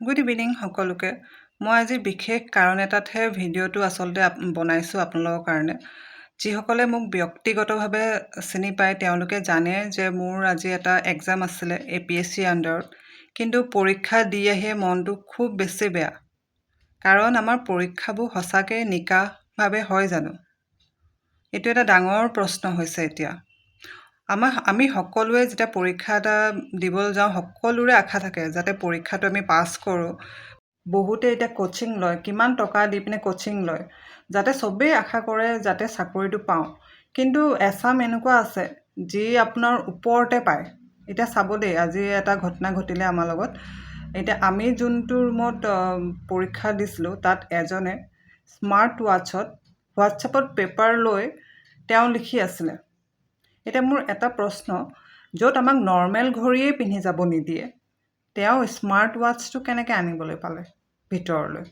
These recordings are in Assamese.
গুড ইভিনিং সকলোকে। মই আজি বিশেষ কাৰণ এটাতহে ভিডিঅ'টো আচলতে বনাইছোঁ আপোনালোকৰ কাৰণে। যিসকলে মোক ব্যক্তিগতভাৱে চিনি পায়, তেওঁলোকে জানে যে মোৰ আজি এটা এক্সাম আছিলে এপিএছচি আণ্ডাৰত। কিন্তু পৰীক্ষা দি আহিয়ে মনটো খুব বেছি বেয়া, কাৰণ আমাৰ পৰীক্ষাবোৰ সঁচাকৈ নিকাভাৱে হয় জানো? এইটো এটা ডাঙৰ প্ৰশ্ন হৈছে। এতিয়া আমি সকলোৱে যেতিয়া পৰীক্ষা এটা দিবলৈ যাওঁ, সকলোৰে আশা থাকে যাতে পৰীক্ষাটো আমি পাছ কৰোঁ। বহুতে এতিয়া কোচিং লয়, কিমান টকা দি পিনে কোচিং লয়, যাতে চবেই আশা কৰে যাতে চাকৰিটো পাওঁ। কিন্তু এচাম এনেকুৱা আছে যি আপোনাৰ ওপৰতে পায়। এতিয়া চাব দেই, আজি এটা ঘটনা ঘটিলে আমাৰ লগত। এতিয়া আমি যোনটো ৰুমত পৰীক্ষা দিছিলোঁ, তাত এজনে স্মাৰ্ট ৱাটছত হোৱাটছএপত পেপাৰ লৈ তেওঁ লিখি আছিলে। এতিয়া মোৰ এটা প্ৰশ্ন, য'ত আমাক নৰ্মেল ঘড়ীয়েই পিন্ধি যাব নিদিয়ে, তেওঁ স্মাৰ্ট ৱাটছটো কেনেকৈ আনিবলৈ পালে ভিতৰলৈ?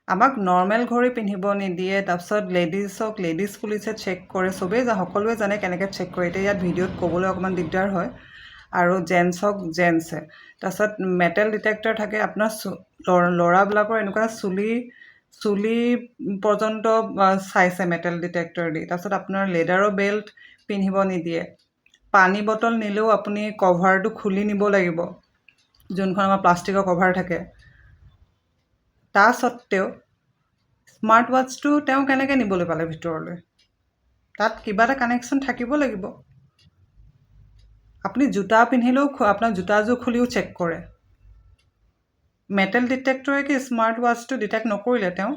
আমাক নৰ্মেল ঘড়ী পিন্ধিব নিদিয়ে, তাৰপিছত লেডিছক লেডিছ পুলিচে চেক কৰে। চবেই সকলোৱে জানে কেনেকৈ চেক কৰে, এতিয়া ইয়াত ভিডিঅ'ত ক'বলৈ অকণমান দিগদাৰ হয়। আৰু জেণ্টছক জেণ্টছে, তাৰপিছত মেটেল ডিটেক্টৰ থাকে আপোনাৰ। ল'ৰাবিলাকৰ এনেকুৱা চুলি চুলি পৰ্যন্ত চাইছে মেটেল ডিটেক্টৰ দি। তাৰপিছত আপোনাৰ লেডাৰৰ বেল্ট পিন্ধিব নিদিয়ে। পানী বটল নিলেও আপুনি কভাৰটো খুলি নিব লাগিব, যোনখন আমাৰ প্লাষ্টিকৰ কভাৰ থাকে। তাৰ স্বত্তেও স্মাৰ্ট ৱাটছটো তেওঁ কেনেকৈ নিবলৈ পালে ভিতৰলৈ? তাত কিবা এটা কানেকশ্যন থাকিব লাগিব। আপুনি জোতা পিন্ধিলেও আপোনাৰ জোতাযোৰ খুলিও চেক কৰে। মেটেল ডিটেক্টৰে কি স্মাৰ্ট ৱাটছটো ডিটেক্ট নকৰিলে তেওঁ?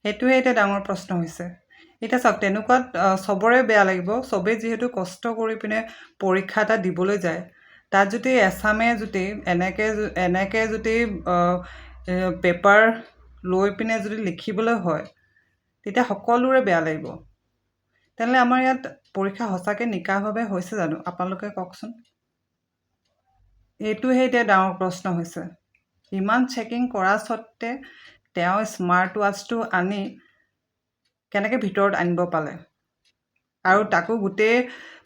সেইটোহে এতিয়া ডাঙৰ প্ৰশ্ন হৈছে। এতিয়া চাওক, তেনেকুৱাত চবৰে বেয়া লাগিব। চবেই যিহেতু কষ্ট কৰি পিনে পৰীক্ষা এটা দিবলৈ যায়, তাত যদি এচামে যদি এনেকৈ এনেকৈ যদি পেপাৰ লৈ পিনে যদি লিখিবলৈ হয়, তেতিয়া সকলোৰে বেয়া লাগিব। তেনেহ'লে আমাৰ ইয়াত পৰীক্ষা সঁচাকৈ নিকাভাৱে হৈছে জানো? আপোনালোকে কওকচোন। এইটোহে এতিয়া ডাঙৰ প্ৰশ্ন হৈছে। ইমান চেকিং কৰা স্বত্তে তেওঁ স্মাৰ্ট ৱাটছটো আনি কেনেকৈ ভিতৰত আনিব পালে? আৰু তাকো গোটেই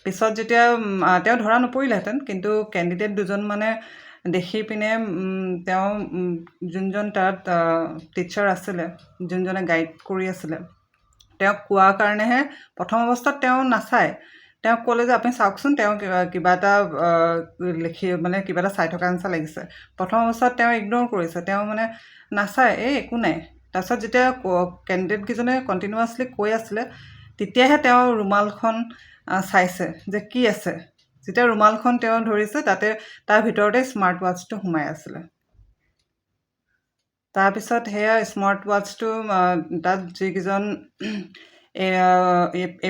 পিছত যেতিয়া তেওঁ ধৰা নপৰিলেহেঁতেন, কিন্তু কেণ্ডিডেট দুজনমানে দেখি পিনে তেওঁ যোনজন তাত টিচাৰ আছিলে, যোনজনে গাইড কৰি আছিলে, তেওঁক কোৱাৰ কাৰণেহে। প্ৰথম অৱস্থাত তেওঁ নাচায়। তেওঁক ক'লে যে আপুনি চাওকচোন, তেওঁ কিবা এটা লিখি মানে কিবা এটা চাই থকা নিচিনা লাগিছে। প্ৰথম অৱস্থাত তেওঁ ইগন'ৰ কৰিছে, তেওঁ মানে নাচায়, এই একো নাই। তাৰপিছত যেতিয়া কেণ্ডিডেটকেইজনে কণ্টিনিউৱাছলি কৈ আছিলে, তেতিয়াহে তেওঁ ৰুমালখন চাইছে যে কি আছে। যেতিয়া ৰুমালখন তেওঁ ধৰিছে, তাতে তাৰ ভিতৰতে স্মাৰ্ট ৱাটছটো সোমাই আছিলে। তাৰপিছত সেয়া স্মাৰ্ট ৱাটছটো তাত যিকেইজন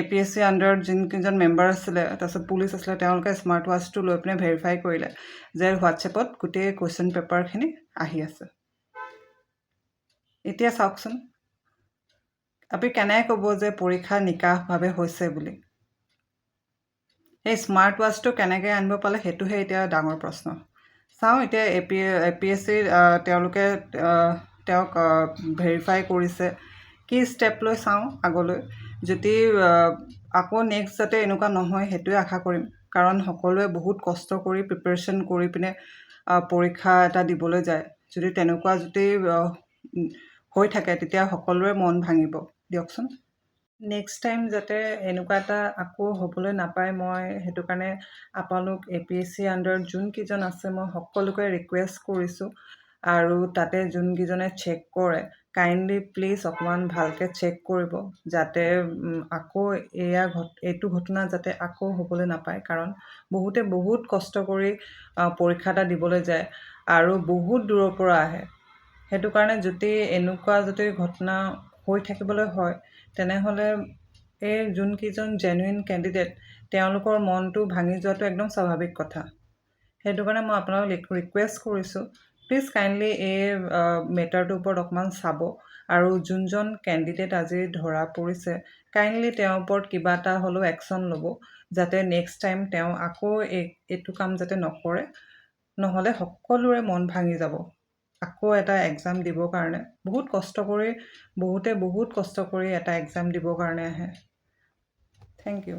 এপিএছচি আণ্ডাৰত যোনকেইজন মেম্বাৰ আছিলে, তাৰপিছত পুলিচ আছিলে, তেওঁলোকে স্মাৰ্ট ৱাটছটো লৈ পিনে ভেৰিফাই কৰিলে যে হোৱাটছএপত গোটেই কুৱেশ্যন পেপাৰখিনি আহি আছে। এতিয়া চাওকচোন, আপুনি কেনেকৈ ক'ব যে পৰীক্ষা নিকাভাৱে হৈছে বুলি? সেই স্মাৰ্ট ৱাটছটো কেনেকৈ আনিব পালে, সেইটোহে এতিয়া ডাঙৰ প্ৰশ্ন। চাওঁ, এতিয়া এপিএছচিৰ তেওঁলোকে তেওঁক ভেৰিফাই কৰিছে, কি ষ্টেপ লৈ চাওঁ আগলৈ। যদি আকৌ নেক্সট যাতে এনেকুৱা নহয়, সেইটোৱে আশা কৰিম, কাৰণ সকলোৱে বহুত কষ্ট কৰি প্ৰিপেৰেশ্যন কৰি পিনে পৰীক্ষা এটা দিবলৈ যায়। যদি তেনেকুৱা যদি হৈ থাকে, তেতিয়া সকলোৰে মন ভাঙিব দিয়কচোন। নেক্সট টাইম যাতে এনেকুৱা এটা আকৌ হ'বলৈ নাপায়, মই সেইটো কাৰণে আপোনালোক এপিএছচি আণ্ডাৰত যোনকেইজন আছে, মই সকলোকে ৰিকুৱেষ্ট কৰিছোঁ। আৰু তাতে যোনকেইজনে চেক কৰে, কাইণ্ডলি প্লিজ অকণমান ভালকৈ চেক কৰিব, যাতে আকৌ এয়া এইটো ঘটনা যাতে আকৌ হ'বলৈ নাপায়, কাৰণ বহুতে বহুত কষ্ট কৰি পৰীক্ষা এটা দিবলৈ যায় আৰু বহুত দূৰৰ পৰা আহে। সেইটো কাৰণে যদি এনেকুৱা যদি ঘটনা হৈ থাকিবলৈ হয়, তেনেহ'লে এই যোনকেইজন জেনুইন কেণ্ডিডেট, তেওঁলোকৰ মনটো ভাঙি যোৱাটো একদম স্বাভাৱিক কথা। সেইটো কাৰণে মই আপোনালোক ৰিকুৱেষ্ট কৰিছোঁ, প্লিজ কাইণ্ডলি এই মেটাৰটোৰ ওপৰত অকণমান চাব আৰু যোনজন কেণ্ডিডেট আজি ধৰা পৰিছে, কাইণ্ডলি তেওঁৰ ওপৰত কিবা এটা হ'লেও একশ্যন ল'ব, যাতে নেক্সট টাইম তেওঁ আকৌ এইটো কাম যাতে নকৰে। নহ'লে সকলোৰে মন ভাঙি যাব। আকৌ এটা এক্সাম দিবৰ কাৰণে বহুত কষ্ট কৰি, বহুতে বহুত কষ্ট কৰি এটা এক্সাম দিবৰ কাৰণে আহে। Thank U.